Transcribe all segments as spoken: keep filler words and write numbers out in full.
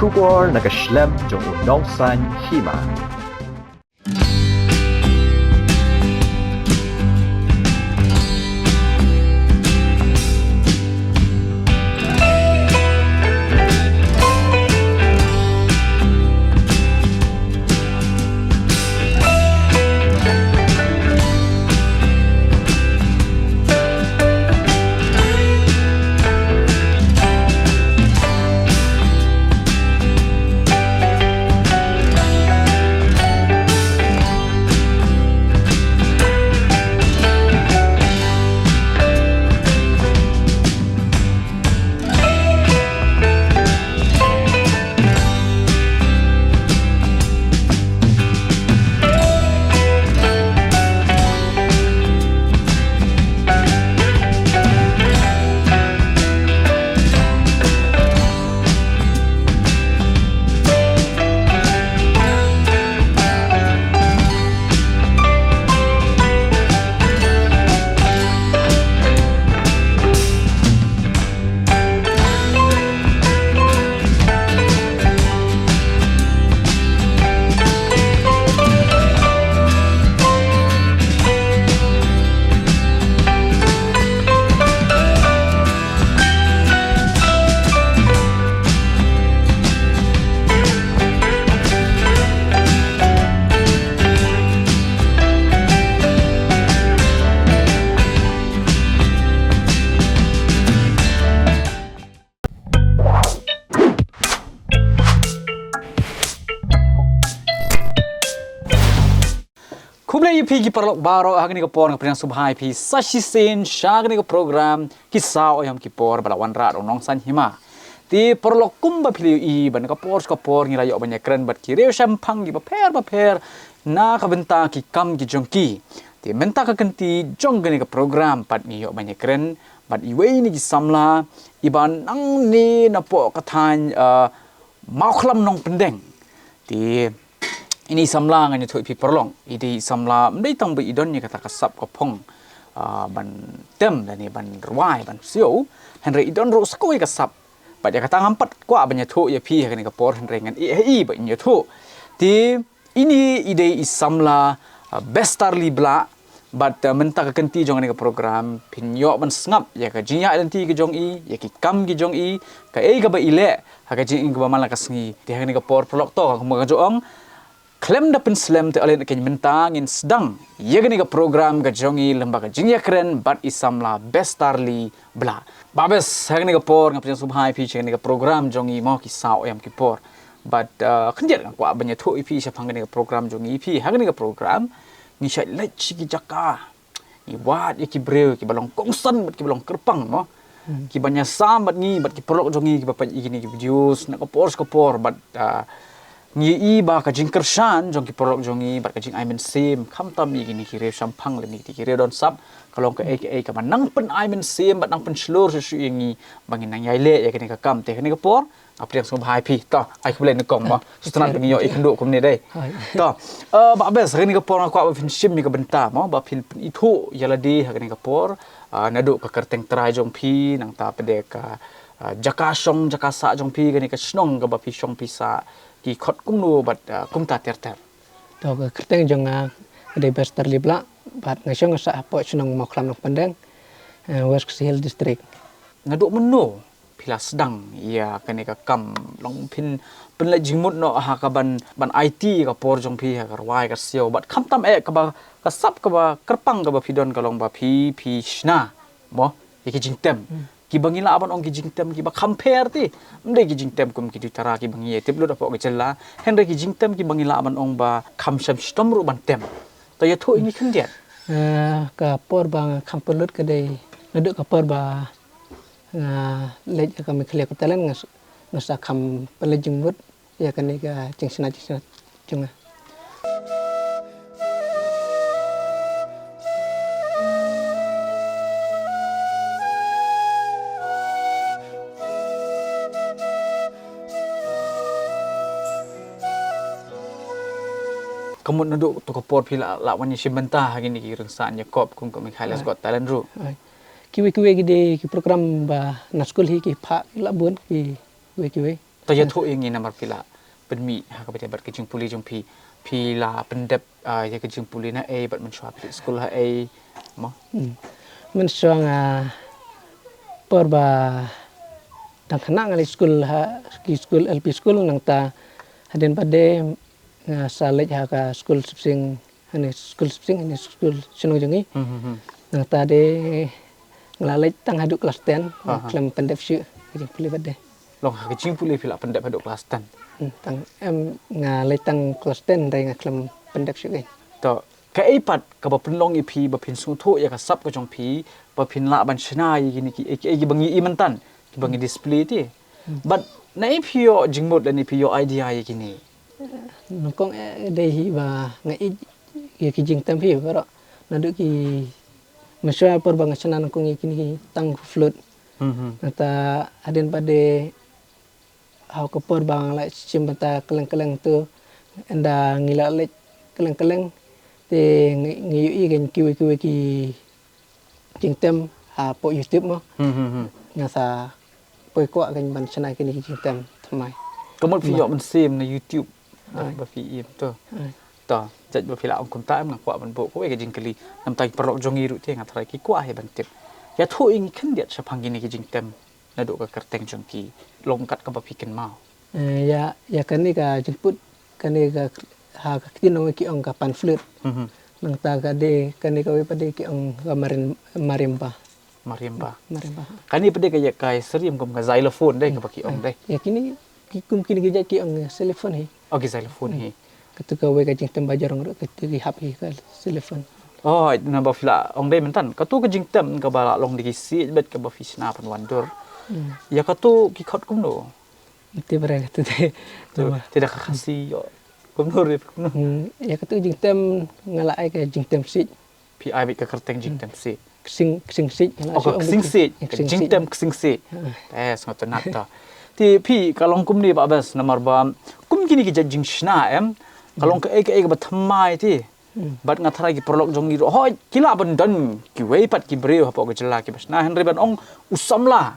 Khubor na ka shlem jong u nongsan hima. Khublei ïa phi ki paralok baroh, ha kane ka por nga pdiang sngewbha ïa phi sa shisien sha kane ka program Ki Saw Aïom Ki Por ba la wanrah da u nongsan hima. Te paralok, kumba phi la ïohi ba na ka por sha ka por ngi la ïoh ban ïakren bad ki riewshemphang kiba pher bapher na ka bynta ki kam ki jong ki. Te mynta ka kynti jong kane ka program pat ngi ïoh ban ïakren bad iwei na ki samla iba nangne napoh ka thaiñ, ah, Mawkhlam Nongpyndeng. Te ine i samla ngan ïathuh ïa phi paralok, i dei i samla ym dei tang ba i don ïa kata ka sap ka phong, ah, ban tem lane ban rwai ban siew, hynrei i don ruh sa kawei ka sap. Bad ïa kata ngam pat kwah ban ïathuh ïa phi ha kane ka por, hynrei ngan ïeh ha i ba in ïathuh. Te ine i dei i samla, ah, Bestarli Blah. Bad, ah, mynta ka kynti jong kane ka program phin ïoh ban sngap ïa ka jingïaid lynti ka jong i, ïa ki kam ki jong i, kaei kaba i leh ha ka jingim kaba man la ka sngi. Te ha kane ka por paralok, to, kumba nga ju ong, khlem da pynslem te ale na kane mynta ngin sdang ïa kane ka program ka jong i lyngba ka jingïakren bad i samla Bestarli Blah. Bah Bes, ha kane ka por nga pdiang sngewbha ïa phi sha kane ka program jong i mo, Ki Saw Aïom Ki Por. Bad, ah, khyndiat nga kwah ban ïathuh ïa phi shaphang kane ka program jong i, phi, ha kane ka program ngi shait leit sha ki jaka, ngi wad ïa ki briew kiba long kongsan bad kiba long kyrpang mo. Hmm. Kiba ïasam bad ngi bad ki paralok jong ngi kiba peit ïa kine ki videos na ka por sha ka por bad, ah, ngi ïohi ba ka jingkyrshan jong ki paralok jong ngi bad ka jingai mynsiem khamtam ïa kine ki riewshemphang lane ki riewdonsap ka long kaei kaei kaba nang pynai mynsiem bad nang pynshlur shuh shuh ïa ngi ba ngin nang ïai leh ïa kane ka kam. Te ha kane ka por nga pdiang sngewbha ïa phi. To, ai khublei nyngkong mo. Sngewtynnat ba ngi ïoh ïakynduh kumne dei. Hai. To, eh, Bah Bes, ha kane ka por nga kwah ba phin shim ïa ka bynta mo, ba phin pynithuh ïa lade ha kane ka por, eh, naduh ka kyrteng trai jong phi, nangta pat de ka, eh, jaka shong jaka sah jong phi, kane ka shnong kaba phi shong phi sah, ki khot kumno bad, eh, kumta ter ter. To, ka kyrteng jong nga ka dei Bestarli Blah, bad nga shong nga sah hapoh shnong Mawkhlam Nongpyndeng, eh, West Khasi Hills District. Naduh mynno phi la sdang ïa kane ka kam, long phin pynleit jingmut noh ha ka ban, ban aiti ïa ka por jong phi ha ka rwai ka siew bad khamtam eh kaba, ka sap kaba kyrpang kaba phi don ka long ba phi, phi shna mo ïa ki jingtem. Hmm. Kiba ngi lah ban ong ki jingtem kiba kham pher te. Ym dei ki jingtem kum ki duitara kiba ngi ïa tip lut hapoh ka jylla, hynrei ki jingtem kiba ngi lah ban ong ba kham sham shitom ruh ban tem. To ïathuh ïa ngi khyndiat. Eh, ka por ba nga kham pynlut ka dei naduh ka por ba nga leit ha ka Meghalaya Got Talent, nga s-, nga sa kham pynleit jingmut ïa kane ka jingshna jingshna jong nga. Ka mut naduh to ka por phi la, la wan ïashim bynta ha kine ki rynsan ïakop kum ka Meghalaya Got Talent ruh. Ai. Kiwei kiwei ki dei ki program ba na skul hi ki phah, ki la bun kiwei kiwei. To ïathuh ïa ngi namar phi la pynmih ha kaba ïadei bad ka jingpule jong phi, phi la pyndep, ah, ïa ka jingpule naei bad mynshuwa phi leit skul haei, mo? Hmm. Mynshuwa nga por ba dang khynnah nga leit skul ha ki skul L P skul, nangta hadien pat de nga sa leit ha ka skul Sipsing, hane skul Sipsing, hane skul shnong jong ngi. Hmm, hmm, hmm. Nangta de nga la leit tang haduh klas ten, Aha. khlem pyndep shuh ka jingpule pat de. Long ha ka jingpule phi la pyndep haduh klas ten? Hmm, tang em nga leit tang klas ten, hynrei nga khlem pyndep shuh kein. To, kaei pat kaba pynlong ïa phi ba phin sngewthuh ïa ka sap ka jong phi ba phin lah ban shna ïa kine ki, ki, ki, kiba ngi i mynta, kiba ngi display te? Hmm. Bad naei phi ïoh jingmut lane phi ïoh idea ïa kine? Nyngkong eh dei hi ba nga ïeit ïa ki jingtem hi baroh. Naduh ki, mynshuwa por ba nga shna nyngkong ïa kine ki tang flute. Hmm, hmm. Nangta hadien pat de ha ka por ba nga la shim bynta kylleng kylleng tu, ynda ngi la leit kylleng kylleng te ngi, ngi ïohi kein kiwei kiwei ki jingtem hapoh YouTube mo. Hmm, hmm, hmm. Nga sa poi kwah kein ban shna kine ki jingtem thymmai. Ka mut phi Mo. ïoh mynsiem na YouTube. Ai. Ba phi im to. Ai. To, jait ba phi la ong kumta em nga kwah ban buh kawei ka jingkylli. Namar ki paralok jong ngi ruh te nga tharai ki kwah hi ban tip. Ïathuh ïa ngi khyndiat shaphang kine ki jingtem naduh ka kyrteng jong ki, long kat kaba phi kynmaw. Eh, ïa, ïa kane ka jingput, kane ka, ha ka ktien nongwei ki ong ka pan flute. Mhm. Nangta ka de, kane kawei pat de ki ong ka marin-, marimba. Marimba. Marimba. Kane pat de ka ïa ka ïasyriem kum ka xylophone de, kaba ki ong de. Ïa kine, ki kum kine ki jait ki ong xylophone hi. Oh, ki xylophone hi. Katu kawei ka jingtem ba jrong ruh, katu ki hap hi ka xylophone. Oh, naba phi la ong de mynta. Katu ka jingtem kaba la long da ki siej bad kaba phi shna pynwandur. Hmm. Ïa katu ki khot kumno? Te ba re katu te. Tu, te da ka Khasi ïoh. Kumno re, kumno? Hmm, ïa katu jingtem nga la ai ka jingtem siej. Phi ai beit ka kyrteng jingtem siej. Ksing, ksing siej, nga la Oh, ka ong ksing beit siej. Ksing siej. Jingtem ksing siej. Ha. Eh, sngewtynnat ta. Te phi ka long kumne Bah Best namar ba kum kine ki jait jingshna em. Ka long kaei kaei kaba thymmai te. Hmm. Bad nga tharai ki paralok jong ngi ruh hooid ki lah ban don kiwei pat ki briew hapoh ka jylla kiba shna hynrei ban ong u samla.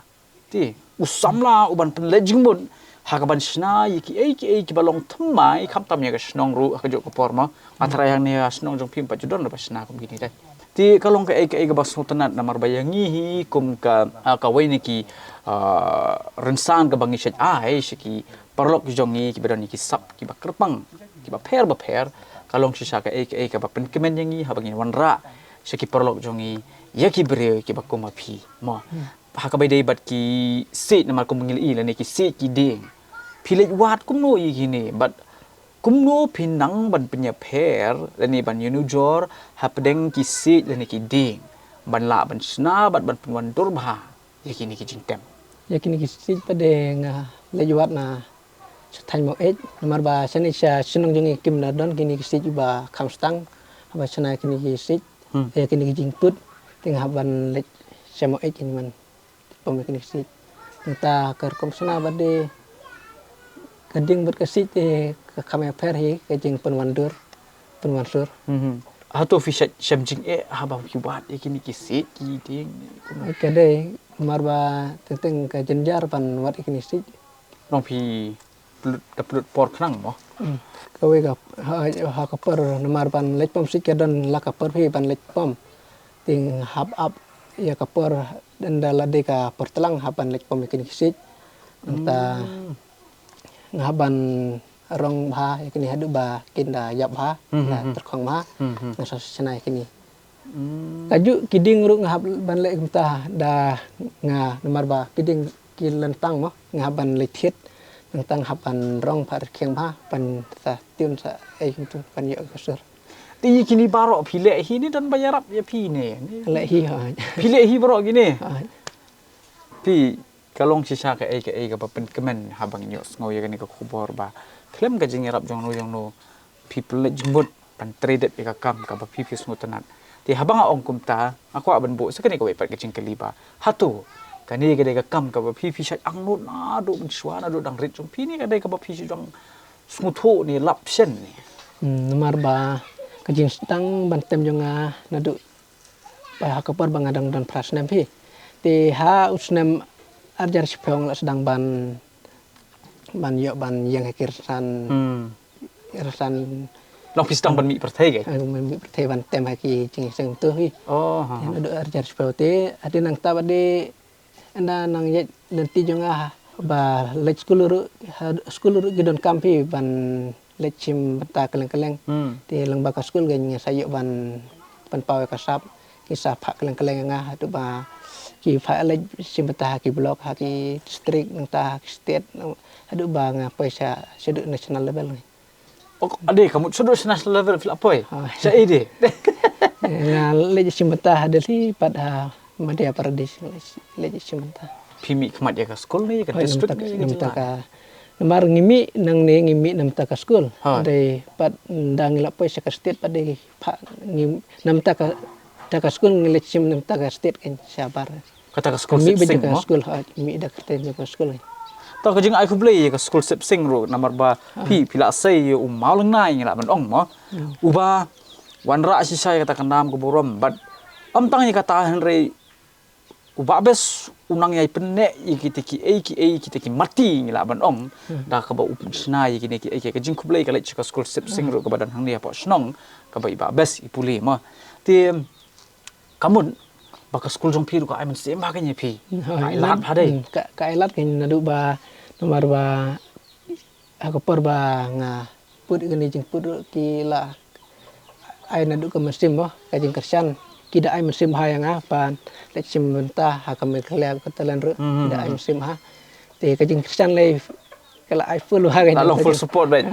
Te, u samla uban pynleit jingmut ha kaban shna ïa kiei kiei kiba long thymmai khamtam ïa ka shnong ruh ha kajuh ka por mo. Nga tharai hangne ha shnong jong phi pat ju don ruh ba shna kum kine de. Te ka long kaei kaei kaba sngewtynnat namar ba ïa ngi hi kum ka, ah, kawei na ki, ah, rynsan kaba ngi shait ai sha ki paralok jong ngi kiba don ïa ki sap kiba kyrpang kiba pher ba pher. Ka long shisha kaei kaei kaba pynkmen ïa ngi haba ngin wanrah sha ki paralok jong ngi ïa ki briew kiba kum ma phi mo. Hmm. Ha kaba ïadei bad ki siej namar kum ngi la ïohi lane ki siej ki dieng. Phi leit wad kumno ïa kine bad kumno phi nang ban pynïapher lane ban ïanujor hapdeng ki siej lane ki dieng ban lah ban shna bad ban pynwandur bha ïa kine ki jingtem. Ïa kine ki siej pat de nga leit wad na sha thaiñ Maweit namar ba shane sha shnong jong ngi kim da don kine ki siej ba kham stang haba shna kine ki siej. Hmm. Ïa kine ki jingput te nga hap ban leit sha Maweit kine man. Pom ïa kine ki siej. Nangta ka rukom shna bad de ka dieng bad ka siej te ka kham ïapher hi ka jingpynwandur, pynwansur. Mhm. Hato phi shait shem jingeh haba phi wad ïa kine ki siej ki dieng? Ka dei namar ba teng teng ka jynjar ban wad ïa kine ki siej. Long phi pynlut, da pynlut por khnang mo. Hmm. Kawei ka, ha, ha ka por namar ban leit pom siej ka don la ka por phi ban leit pom. Te nga hap ap ïa ka por ynda la dei ka por tlang hap ban leit pom ïa kine ki siej. Nangta nga hap ban rong bha ïa kine haduh ba kin da ïap bha, da tyrkhong bha. Nga sa shna ïa kine. Hmm. Kajuh ki dieng ruh nga hap ban leh kumta da nga namar ba ki dieng ki lyntang mo nga hap ban leh thied nangta nga hap ban rong pha rkhiang bha ban sa tune sa ei kumtu ban ïoh ka sur. Te ïa kine baroh phi leh hi ne don ba ïarap ïa phi ne? Leh hi ha. Phi leh hi baroh kine? Ha. Phi Ka long shisha kaei kaei kaba pynkmen haba ngin ïohsngew ïa kane ka khubor ba khlem ka jingïarap jongno jongno phi pynleit jingmut ban trei dep ïa ka kam kaba phi phi sngewtynnat. Te haba nga ong kumta nga kwah ban buh sa kane kawei pat ka jingkylli ba hato kane ka dei ka kam kaba phi phi shait angnud naduh mynshuwa naduh dang rit jong phi ne ka dei kaba phi shu dang sngewthuh ne lap shen ne? Hmm, namar ba ka jingsdang ban tem jong nga naduh ba ha ka por ba nga dang don phra snem hi. Te ha u snem ar hajar shiphew nga la sdang ban ban ïoh ban ïeng ha ki rynsan, Hmm. rynsan Long phi sdang ban mih pyrthei ke? Mih pyrthei ban tem ha ki jingïaseng tu hi. Oh, ha. Naduh arjar shiphew te hadien nangta ba dei ynda nang ïaid lynti jong nga ba leit skul ruh, skul ruh ki donkam phi ban leit shim bynta kylleng kylleng. Hmm. Te lyngba ka skul kein nga sa ïoh ban pynpaw ïa ka sap, ki sa phah kylleng kylleng ïa nga haduh ba ki phah leit shim bynta ha ki block, ha ki district, nangta ha ki state, haduh ba nga poi sha shaduh national level. Oh, ade ka mut shaduh national level phi la poi. Ah. Sha ade. Nga leit shim bynta ha Delhi pat ha Madhya Pradesh leit shim bynta. Phi mih khmat ïa ka skul ne ïa ka district ne ïa ka jylla? Namar ngi mih nangne ngi mih namar ka skul. Ha. Dei pat ynda ngi la poi sha ka state pat dei pat ngi namar ka, da ka skul ngi leit shim namar ka state kein shabar. Kata ka skul Mih Sip beit Sing ka mo? Skul, ha, mih da ka state ka skul. To ka jingai khublei ïa ka skul Sip Sing ruh namar ba phi phi la sei ïa u mawlynnai ngi lah ban ong mo. Uba wanrah shisha ïa kata ka nam ka burom bad ym tang ïa kata hynrei u Bah Best u nang ïai pynneh ïa kita kiei kiei kita ki mati ngi lah ban ong. Da kaba u pynshna ïa kine kiei kiei, ka jingkhublei ka leit sha ka skul Sip Sing ruh kaba don hangne hapoh shnong kaba i Bah Best i pule mo. Te ka mut ba ka skul jong phi ruh ka ai mynsiem bha kein ïa phi. Ka ai lad bha dei. Hmm, ka, ka ai lad kein naduh ba namar ba ha ka por ba nga put kane jingput ruh ki la ai naduh ka mynsiem mo, ka jingkyrshan. Ki da ai mynsiem bha ïa nga ban leit shim bynta ha ka Meghalaya Got Talent ruh. Ki da ai mynsiem bha. Te ka jingkyrshan lei ka la ai full bha kein. La long full support beit.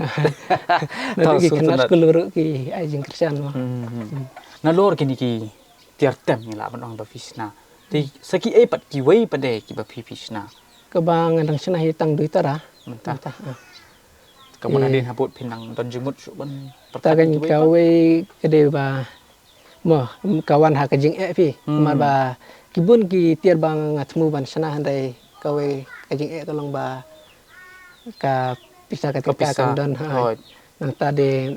Naduh ki khynnah skul ruh ki ai jingkyrshan mo. Hmm. Nalor kine ki tiar tem ngi lah ban ong ba phi shna. Te sa kiei pat kiwei pat de kiba phi phi shna? Kaba nga dang shna hi tang dui tara. Mynta. Mynta, ah. Ka mut hadien ha bud phin nang don jingmut shuh ban Ta kein kawei ka dei ba mo ka wan ha ka jingeh phi. Namar ba ki bun ki tiar ba nga thmu ban shna hynrei kawei ka jingeh ka long ba ka pisa ka tika kam don ha. Nangta de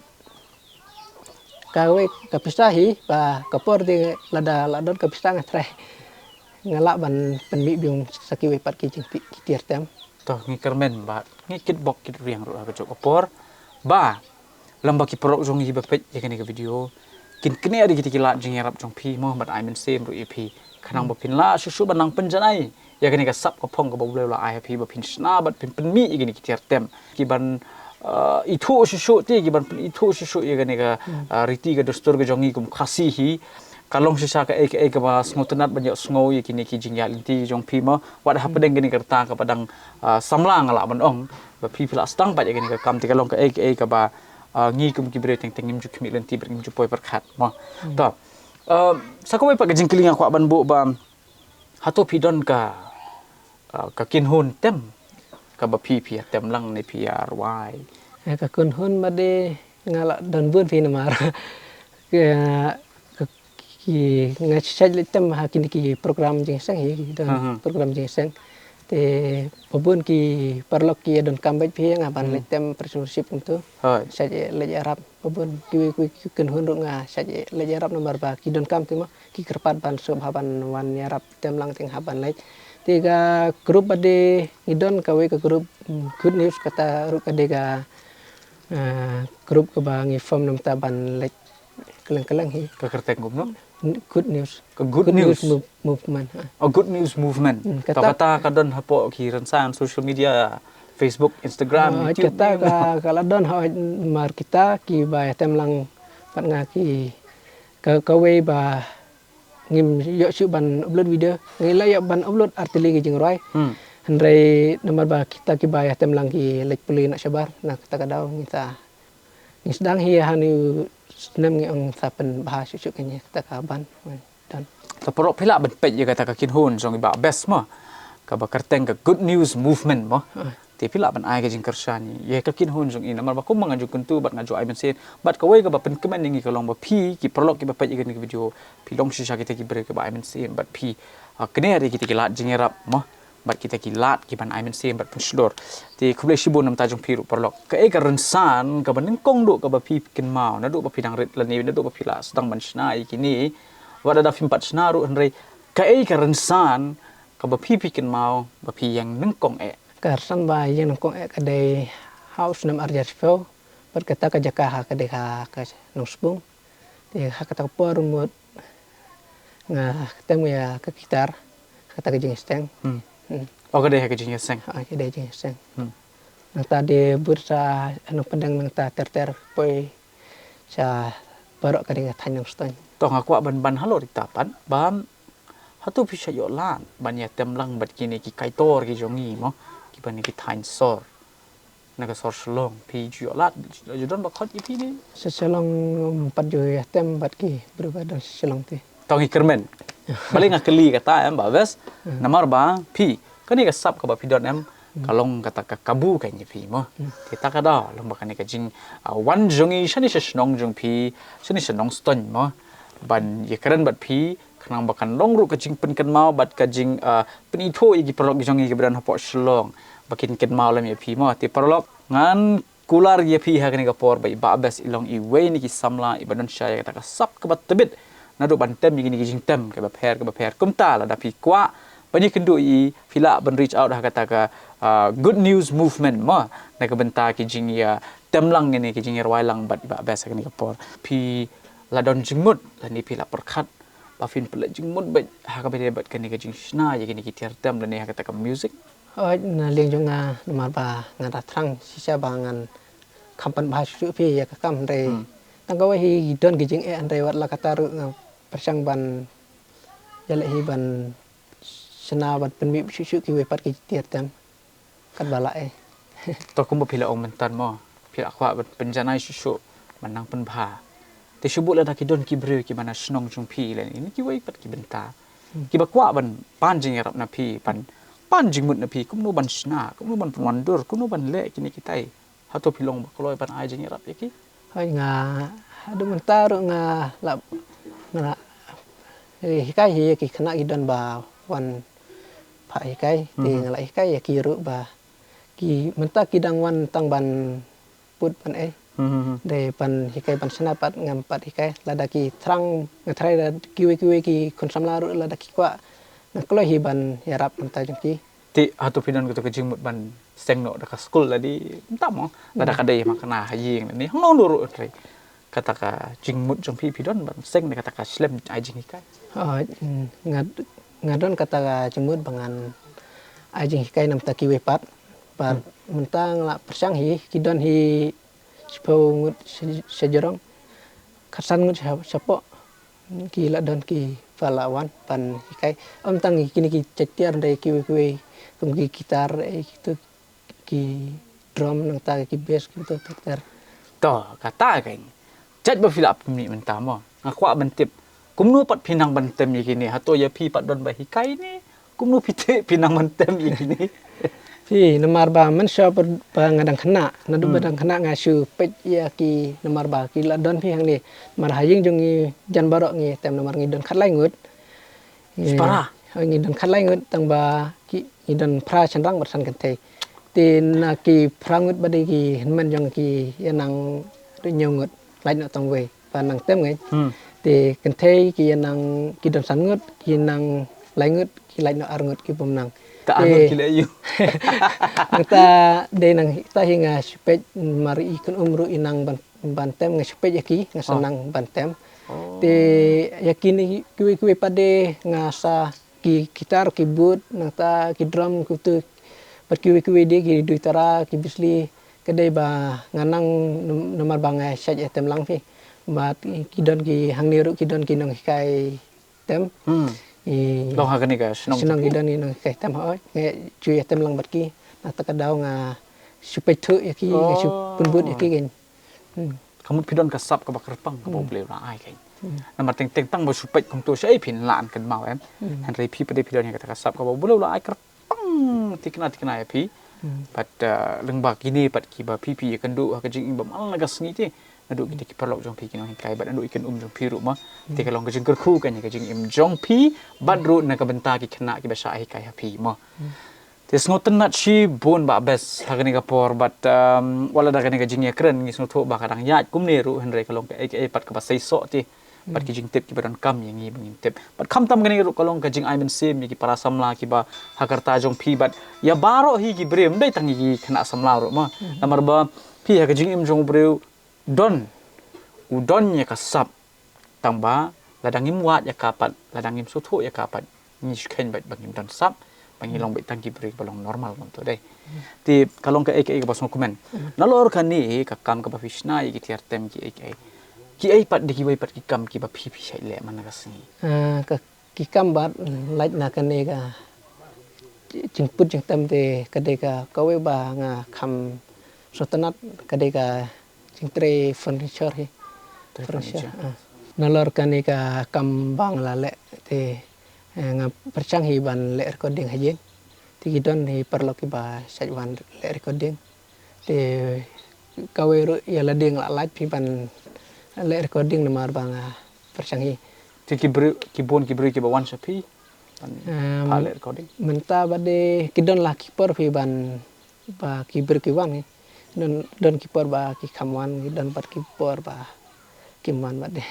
kawei ka pisa hi ba ka por de lada la don ka pisa nga trai nga lah ban pynmih biang sa kiwei pat ki jingpih ki tiar tem. To ngi kyrmen ba ngi kit bok kit riang ruh ha kajuh ka por ba lem ba ki paralok jong ngi ba peit ïa kane ka video kin knieh da kita ki lad jingïarap jong phi mo bad ai mynsiem ruh ïa phi khnang ba phin lah shuh shuh ban nang pynjanai ïa kane ka sap ka phong kaba U Blei u la ai ha phi ba phin shna bad phin pynmih ïa kine ki tiar tem ki ban ithuh shuh shuh te ki ban pynithuh shuh shuh ïa kane ka riti ka dustur ka jong ngi kum Khasi hi. Ka long shisha kaei kaei kaba sngewtynnat ban ïohsngew ïa kine ki jingïaid lynti jong phi mo wat hapdeng kane ka rta kaba dang samla nga lah ban ong ba phi phi lah sdang pat ïa kane ka kam te ka long kaei kaei kaba ngi kum ki briew teng teng ngim ju khmih lynti bad ngim ju poi pyrkhat mo. To sa kawei pat ka jingkylli nga kwah ban buh ba hato phi don ka ka kynhun tem kaba phi phi ïa tem lang ne phi ïa rwai? Ka kynhun ba dei nga lah don bun phi namar ka ki nga shait leit tem ha kine ki program jingïaseng hi ki don program jingïaseng. Te ba bun ki paralok ki ïa donkam beit phi ïa nga ban leit tem prisonership kumtu. Shait leit ïarap ba bun kiwei kiwei ki kynhun ruh nga shait leit ïarap namar ba ki donkam te mo ki kyrpad ban sngewbha ban wan ïarap tem lang te nga hap ban leit. Te ka group ba dei ngi don kawei ka group Good News kata ruh ka dei ka group kaba ngi form namar ban leit kylleng kylleng hi. Ka kyrteng kumno? Good News. Ka Good News Movement. Oh, Good News Movement. To kata ka don hapoh ki rynsan social media, Facebook, Instagram, YouTube. Kata ka la don ha mar kita kiba ïa tem lang pat nga ki ka kawei ba ngim ïoh shuh ban upload video. Ngi la ïoh ban upload artylli ki jingrwai. Hynrei namar ba kita kiba ïa tem lang ki leit pule na shabar na kata ka daw ngi ta ngi sdang hi ha ni u snem ngi ong sa pynbha shuh shuh kane kata ka ban. Done. Ka paralok phi lah ban peit ïa kata ka kynhun jong i Bah Best mo kaba kyrteng ka Good News Movement mo. Te phi lah ban ai ka jingkyrshan ïa ka kynhun jong i namar ba kum ma nga ju kyntu bad nga ju ai mynsiem bad kawei kaba pynkmen ïa ngi ka long ba phi ki paralok kiba peit ïa kane ka video phi long shisha kita ki briew kiba ai mynsiem bad phi kner ïa kita ki lad jingïarap mo bad kita ki lad ki ban ai mynsiem bad pynshlur. Te khublei shibun namar jong phi ruh paralok. Kaei ka rynsan kaba nyngkong duh kaba phi kynmaw naduh ba phi dang rit lane naduh ba phi la sdang ban shna ïa kine. Wat lada phim pat shna ruh hynrei kaei ka rynsan kaba phi phi kynmaw ba phi ïeng nyngkong eh. Ka rsan ba ïeng nyngkong eh ka dei ha u snem ar hajar shiphew, bad kata ka jaka ha ka dei ha ka Nongspung. Te ha kata ka por mut nga tem ïa ka guitar, kata ka jingïaseng. Hmm. Hmm. Oh, ka dei ha ka jingïaseng. Ha, ka dei jingïaseng. Hmm. Nangta de bud sa nongpyndeng nangta ter ter poi sha baroh ka dei ka thaiñ Nongstoiñ. To nga kwah ban ban halor ita pat, ba hato phi shah ïoh lad ban ïa tem lang bad kine ki kaitor ki jong ngi mo, kiba na ki thaiñ sor, na ka sor Shillong, phi ju ïoh lad, ju don ba khot ïa phi ne? Sha Shillong, um, pat ju ïa tem bad ki briew ba don sha Shillong te. To ngi kyrmen. Balei nga kylli kata em, Bah Best? Hmm. Namar ba phi, kane ka sap kaba phi don em, hmm, ka long kata ka kabu ka ngi phi mo. Hmm. Te ta ka daw long ba kane ka jing, ah, wan jong ngi shane sha shnong jong phi, shane sha Nongstoiñ mo, ban ïakren bad phi, khnang ba kan long ruh ka jingpynkynmaw bad ka jing, ah, pynithuh ïa ki paralok jong ngi kiba don hapoh Shillong, ba kin kynmaw lem ïa phi mo. Te paralok, ngan kular ïa phi ha kane ka por ba i Bah Best i long iwei na ki samla iba don shai ïa kata ka sap kaba tbit naduh ban tem ïa kine ki jingtem kaba pher kaba pher. Kumta lada phi kwah ban ïakynduh ïa i, phi lah ban reach out ha kata ka, ah, Good News Movement mo, na ka bynta ki jingïa tem lang ne ki jingïarwai lang bad i Bah Best ha kane ka por. Phi la don jingmut lane phi la pyrkhat ba phin pynleit jingmut bad ha kaba ïadei bad kane ka jingshna ïa kine ki tiar tem lane ha kata ka music? Hooid, na liang jong nga, namar ba nga da thrang shisha ba ngan kham pynbha shuh shuh phi ïa ka kam hynrei, hmm, tang kawei hi don ki jingeh hynrei wat la katta ruh nga pyrshang ban ïaleh hi ban shna ban pynmih shuh shuh kiwei pat ki tiar tem. Katba lah eh. To kumba phi la ong mynta mo, phi la kwah ban pynjanai shuh shuh ban nang pynbha. Te shu buh lada ki don ki briew kiba na shnong jong phi lane na kiwei pat ki bynta, hmm, kiba kwah ban pan jingïarap na phi, ban pan jingmut na phi, kumno ban shna, kumno ban pynwandur, kumno ban leh kine kitai. Hato phi long ba kloi ban ai jingïarap ïa ki? Hooid, nga haduh mynta ruh nga la, nga la, eh, hikai hi ïa ki khynnah ki don ba wan phah hikai, te, hmm, nga la hikai ïa ki ruh ba ki mynta ki dang wan tang ban put ban ei. Hmm, hmm, hmm. Dei ban hikai ban shna pat ngam pat hikai. Lada ki thrang, nga tharai da kiwei kiwei ki khun samla ruh lada ki kwah, nga kloi hi ban ïarap mynta jong ki. Te hato phi don kato ka jingmut ban seng noh da ka skul lade mynta mo? Lada, hmm, ka dei ma kane ha ïing ne hangno hangno ruh, hynrei kata ka jingmut jong phi, phi don ban seng da kata ka slem ai jinghikai? Ah, mm, nga, nga don kata ka jingmut ba ngan ai jinghikai na bynta kiwei pat. Bad, hmm, mynta nga la pyrshang hi, ki don hi shiphew ngut sha, sha jrong, khatsan ngut sha, shapoh. Ki la don kiba la wan ban hikai. Ym tang kine ki jait tiar hynrei kiwei kiwei kum ki guitar, eh, kitu, ki drum nangta ki bass kitu ter ter. To, kata ka jait ba phi la pynmih mynta mo, nga kwah ban tip kumno pat phi nang ban tem ïa kine, hato ïa phi pat don ba hikai ne kumno phi tip phi nang ban tem ïa kine? Phi, namar ba mynshuwa ba nga dang khynnah, naduh ba, hmm, dang khynnah nga shu peit ïa ki, namar ba ki la don phi hangne. Namar ha ïing jong ngi jan baroh ngi tem namar ngi don khatlai ngut. Ngi, para? Ngi don khatlai ngut tang ba ki, ngi don phra shynrang bad san kynthei. Te na ki phra ngut ba dei ki hynmen jong ki ïa nang hynñiew ngut, lait noh tang wei ba nang tem ngi. Hmm. Te kynthei ki ïa nang, ki don san ngut, ki nang lai ngut, ki lait noh ar ngut ki bym nang. Te ar ngut ki leh aïu? Nangta dei nangta hi nga shu peit mar i khun um ruh i nang ban, ban tem, nga shu peit ïa ki, nga sa, oh, nang ban tem. Oh. Te ïa kine kiwei kiwei pat de nga sa ki guitar, keyboard, nangta ki drum, kitu pat kiwei kiwei de, ki duitara, ki bisley, ka dei ba nga nang nam-, namar ba nga shait ïa tem lang phi. Bad ki don ki hangne ruh ki don ki nonghikai tem. Hmm. Ki long ha kane ka shnong shnong ki don ki nonghikai tem, hooid. Nga shu ïa tem lang bad ki. Nangta ka daw nga shu peit thuh ïa ki, nga shu, oh, pynbud ïa ki kein. Hmm. Ka mut phi don ka sap kaba kyrpang kaba, hmm, U Blei u la ai kein. Hmm. Namar teng teng tang ba shu peit kumto shaei phin lah ban kynmaw em. Hmm. Hynrei phi pat de phi don ïa kata ka sap kaba U Blei u la ai kyrpang tikna tikna ïa phi. Hmm. Bad, uh, lyngba kine pat kiba phi phi ïakynduh ha ka jingim ba man la ka sngi te naduh kita ki paralok jong phi ki nonghikai bad naduh i khun um jong phi ruh mo. Hmm. Te ka long ka jingkyrkhu kein ïa ka jingim jong phi bad, hmm, ruh na ka bynta ki khynnah kiba shah hikai ha phi mo. Hmm. Te sngewtynnat shibun Bah Best ha kane ka por bad, um, wat la da kane ka jingïakren ngi sngewthuh ba ka dang ïaid kumne ruh hynrei ka long kaei kaei pat kaba seisoh te. Bad ki jingtip kiba donkam ïa ngi ba ngin tip. Bad khamtam kane ruh ka long ka jingai mynsiem ïa ki para samla kiba ha ka rta jong phi bad ïa baroh hi ki briew, ym dei tang ïa ki khynnah samla ruh mo. Namar ba phi ha ka jingim jong u briew don, u don ïa ka sap. Tang ba lada ngim wad ïa ka pat, lada ngim sngewthuh ïa ka pat, ngi shu kheiñ beit ba ngim don sap, ba ngi long beit tang ki briew ba long normal kumto dei. Te ka long kaei kaei kaba sngewkmen. Nalor kane ka kam kaba phi shna ïa ki tiar tem kiei kiei, kiei pat de kiwei pat ki kam kiba phi phi shait leh man la ka sngi? Ah, ka ki kam ba lait na kane ka jingput jingtem te ka dei ka kawei ba nga kham sngewtynnat ka dei ka jingtrei furniture hi. Trei furniture, furniture. Ah. Nalor kane ka kam ba nga la leh te, eh, nga pyrshang hi ban leh recording ha ïing. Te ki don hi paralok kiba shait wan leh recording. Te kawei ruh ïa lade nga la lait phi ban leh recording namar ba nga pyrshang hi. Te ki briew, ki bun ki briew kiba wan sha phi ban, em, phah leh recording? Mynta ba de ki don la ki por phi ban, ba ki briew ki wan hi. Don, don ki por ba ki kham wan, ki don pat ki por ba kim wan ba de.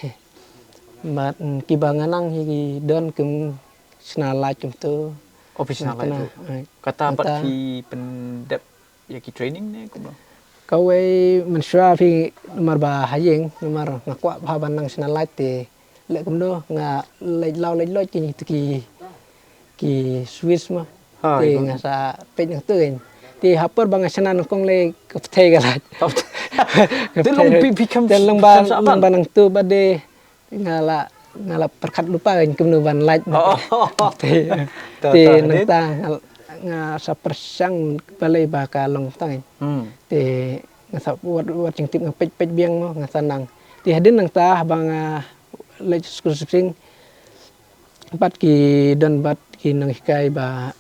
Bad, mm, kiba nga nang hi ki don kim shna lait kumto. Oh, phi shna lait tu. Ai. Kata pat kata phi pyndep ïa ki training ne kumno? Kawei mynshuwa phi namar ba ha ïing, namar nga kwah bha ban nang shna lait te leh kumno nga leit law leit leit ki, ki, ki switch ma. Ha, te nga sa peit nangtu kan. Te ha por ba nga shna nyngkong lei ka pyrthei ka lait. Ka pyrthei. Te long phi, phi kham, te long ba, long ba nangtu ba de nga la, nga la pyrkhat lypa kan kumno ban lait. Oh. Te, te nangta nga, nga sa pyrshang balei ba ka long tang. Hmm. Te nga sa wat, wat jingtip nga peit peit biang mo nga sa nang. Te hadien nangta ba nga leit skul sipsing bad ki don bad ki nonghikai ba,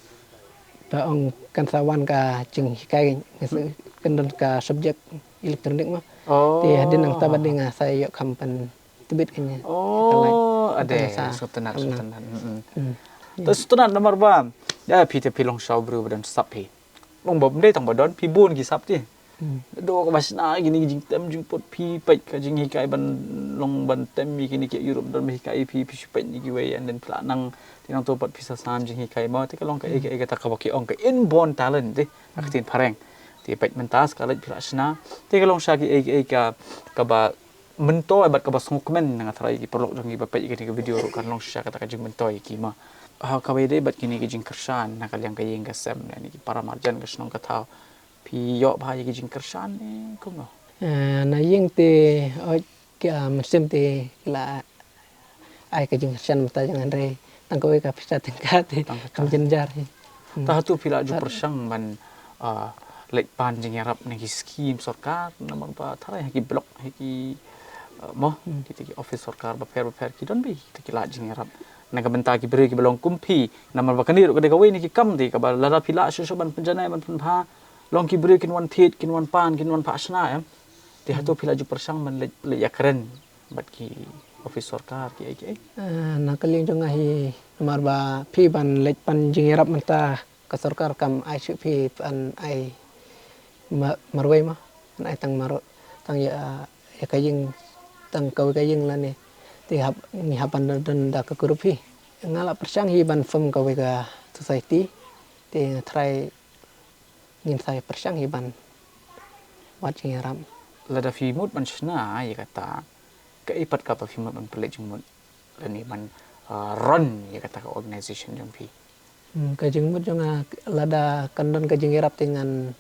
ba ong kan sa wan ka jinghikai, kan don ka subject electronic mo. Oh. Te hadien nangta bad nga sa ïoh kham pyntbit kane. Oh, ade, sngewtynnat, sngewtynnat. Hmm. Te sngewtynnat namar ba ïa phi te phi long sha u briew ba don sap phi. Long ba ym dei tang ba don, phi bun ki sap te. Hmm. Dei kaba shna kine ki jingtem jingput, phi peit ka jinghikai ban long ban tem ïa kine ki ïuh ruh don ba hikai phi, phi shu peit ïa kiwei and then phi la nang, te nangtu pat phi sa sam jinghikai mo, te ka long kaei kaei kata kaba ki ong ka inborn talent te ha ka ktien phareng. Te peit mynta sa ka leit phi la shna, te ka long shisha kaei kaei ka, kaba myntoi bad kaba sngewkmen. Nga tharai ki paralok jong ngi ba peit ïa kane ka video ruh kan long shisha kata ka jingmyntoi ïa ki ma. Ha kawei de bad kine ki jingkyrshan na ka liang ka ïing ka sem lane ki para marjan ka shnong ka thaw, phi ïoh bha ïa ki jingkyrshan ne kumno? Eh, na ïing te, oh, ki, ah, mynsiem te ki la ai ka jingkyrshan mynta jong nga, hynrei tang kawei ka pisa tyngka te kam jynjar hi. Hmm. Ta hato phi la ju pyrshang ban, ah, leit pan jingïarap na ki skim sorkar, namar ba tharai ha ki block, ha ki, ah, mo, kita ki office sorkar bapher bapher ki don bha kita ki lad jingïarap na ka bynta ki briew kiba long kum phi, namar ba kane ruh ka dei kawei na ki kam te kaba lada phi lah shuh shuh ban pynjanai ban pynbha, long ki briew kin wan thied, kin wan pan, kin wan phah shna, em. Te hato phi la ju pyrshang ban leit, leit ïakren bad ki office sorkar kiei kiei? Ah, na ka liang jong nga hi, namar ba phi ban leit pan jingïarap mynta ka sorkar kam ai shuh phi ban ai ma-, marwei ma, ban ai tang marwei, tang ïa, ïa ka ïing, tang kawei ka ïing lane. Te hap, ngi hap ban don da ka group hi. Nga la pyrshang hi ban form kawei ka society. Te nga tharai ngin sa ïa pyrshang hi ban wad jingïarap. Lada phi mut ban shna ïa kata, kaei pat kaba phi mut ban pynleit jingmut lane ban, ah, run ïa kata ka organization jong phi? Hmm, ka jingmut jong nga lada kan don ka jingïarap te ngan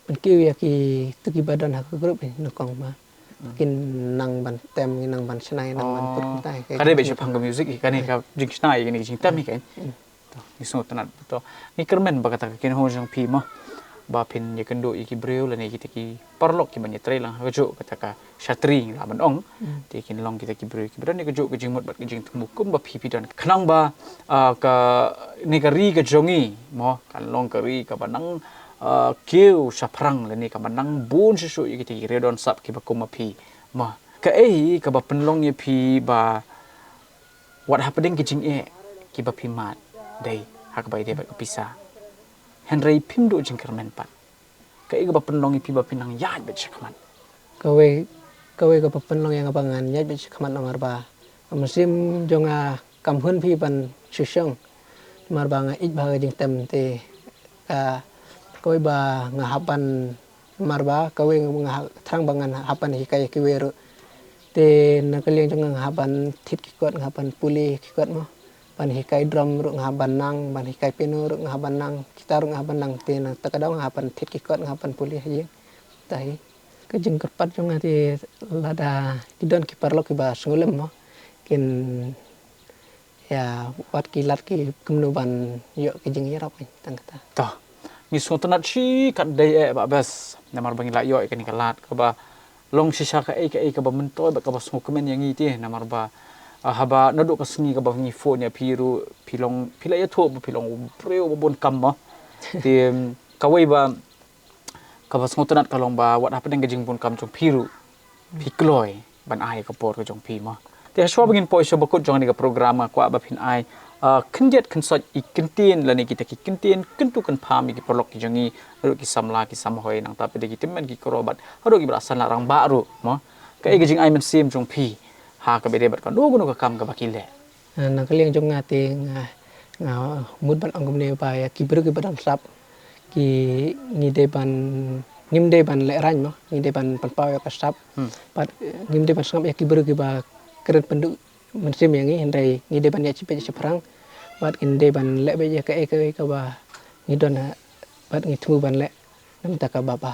pynkiew ïa kito kiba don ha ka group hi nyngkong ma. Hmm. Kin nang ban tem, kin nang ban shna, kin nang ban put kumta. Ka dei beit shaphang ka music hi, kane ka jingshna ïa kine ki jingtem hi kan. Hmm. To, ngi sngewtynnat, to. Ngi kyrmen ba kata ka kynhun jong phi mo, ba phin ïakynduh ïa ki briew lane kita ki paralok kiban ïatrei lang ha kajuh kata ka shatri ngi lah ban ong. Hmm. Te kin long kita ki briew kiba don ïa kajuh ka jingmut bad ka jingthmu kumba phi phi don. Khnang ba, ah, kane ka ri ka jong ngi mo, kan long ka ri kaba nang, ah, kiew shaphrang lane kaba nang bun shuh shuh ïa kita ki riewdonsap kiba kum ma phi mo. Kaei kaba pynlong ïa phi ba wat hapdeng ki jingeh kiba phi mad dei ha kaba ïadei bad ka pisa, hynrei phim duh jingkyrmen pat? Kaei kaba pynlong ïa phi ba phi nang ïaid beit shakhmat? Kawei Kawei kaba pynlong ïa nga ba ngan ïaid beit shakhmat namar ba ka mynsiem jong nga kam hun phi ban shu shong. Namar ba nga ïeit bha ka jingtem te ka kawei ba nga hap ban namar ba kawei nga ha- thrang ba ngan hap ban hikai ïa kiwei ruh. Te na ka liang jong nga nga hap ban thied ki kot, nga hap ban pule ki kot mo. Ban hikai drum ruh nga hap ban nang, ban hikai piano ruh nga hap ban nang, guitar ruh nga hap ban nang, te na kata ka daw nga hap ban thied ki kot, nga hap ban pule ha ïing. Te hi ka jingkyrpad jong nga te lada ki don ki paralok kiba sngewlem mo, kin ïa wad ki lad ki kumno ban ïoh ki jingïarap, tang kata. To. Ngi sngewtynnat shi katdei eh Bah Best namar ba ngi la ïoh ïa kane ka lad kaba long shisha kaei kaei kaba myntoi bad kaba sngewkmen ïa ngi te namar ba, ah, haba naduh ka sngi kaba ngi phone ïa phi ruh phi long phi la ïathuh ba phi long u briew ba bun kam mo. Te, em, kawei ba kaba sngewtynnat ka long ba wat hapdeng ka jingbun kam jong phi ruh phi kloi ban ai ka por ka jong phi mo. Te hashwa ba ngin poi sha bakut jong kane ka program nga kwah ba phin ai, ah, khyndiat khynsoit i kyntien lane kita ki kyntien kyntu kynpham ïa ki paralok ki jong ngi, haduh ki samla ki samhoi nangta pat de ki tymmen ki kro bad haduh kiba la san la rangbah ruh mo. Kaei ka jingai mynsiem jong phi ha kaba ïadei bad kano kano ka kam kaba ki leh? Ah, na ka liang jong nga te nga, nga mut ban ong kumne ba ïa ki briew kiba don sap ki ngi dei ban, ngim dei ban lehraiñ mo, ngi dei ban pynpaw ïa ka sap. Hmm. Bad, eh, ngim dei ban sngap ïa ki briew kiba kren pynduh mynsiem ïa ngi, hynrei ngi dei ban ïaid shiphew shaphrang bad ngim dei ban leh beit ïa kaei kaei kaba ngi don ha bad ngi thmu ban leh na bynta kaba bha.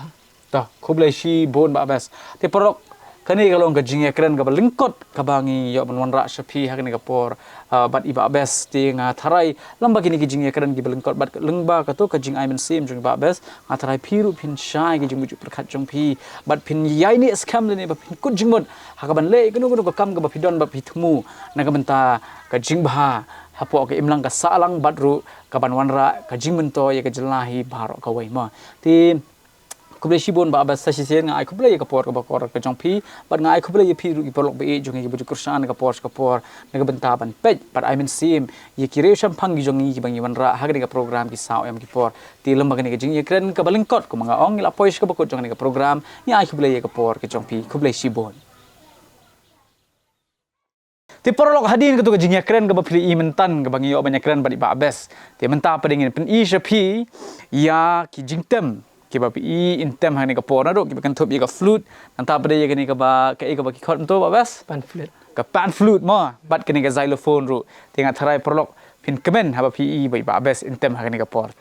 To, khublei shibun Bah Best. Te paralok, kane ka long ka jingïakren kaba lyngkot kaba ngi ïoh ban wanrah sha phi ha kane ka por, ah, bad i Bah Best. Te nga tharai lem bad kine ki jingïakren kiba lyngkot bad lem bad kato ka jingai mynsiem jong i Bah Best, nga tharai phi ruh phin shai ki jingmut jingpyrkhat jong phi bad phin ïai neh skhem lane ba phin kut jingmut ha kaban leh kano kano ka kam kaba phi don bad phi thmu na ka bynta ka jingbha hapoh ka imlang ka sahlang bad ruh kaban wanrah ka jingmyntoi ïa ka jylla hi baroh kawei mo. Te khublei shibun Bah Best, sa shisien nga ai khublei ïa ka por kaba kor ka jong phi bad nga ai khublei ïa phi ruh ki paralok ba ïeit jong ngi kiba ju kyrshan na ka por sha ka por na ka bynta ban peit bad ai mynsiem ïa ki riew shaphang ki jong ngi kiba ngi wanrah ha kane ka program Ki Saw Em Ki Por. Te lem bad kane ka jingïakren kaba lyngkot kumba nga ong ngi la poi sha kaba kut jong kane ka program, ngi ai khublei ïa ka por ka jong phi, khublei shibun. Te paralok, hadien kato ka jingïakren kaba phi la i mynta kaba ngi ïoh ban ïakren bad i Bah Best, te mynta pat de ngin pyni sha phi ïa ki jingtem kiba phi i yn tem ha kane ka por, naduh kiba kynthup ïa ka flute, nangta pat de ïa kane kaba, kaei kaba ki khot mynta Bah Best? Pan flute. Ka pan flute mo, bad kane ka xylophone ruh. Te nga tharai paralok phin kmen haba phi i ba i Bah Best yn tem ha kane ka por.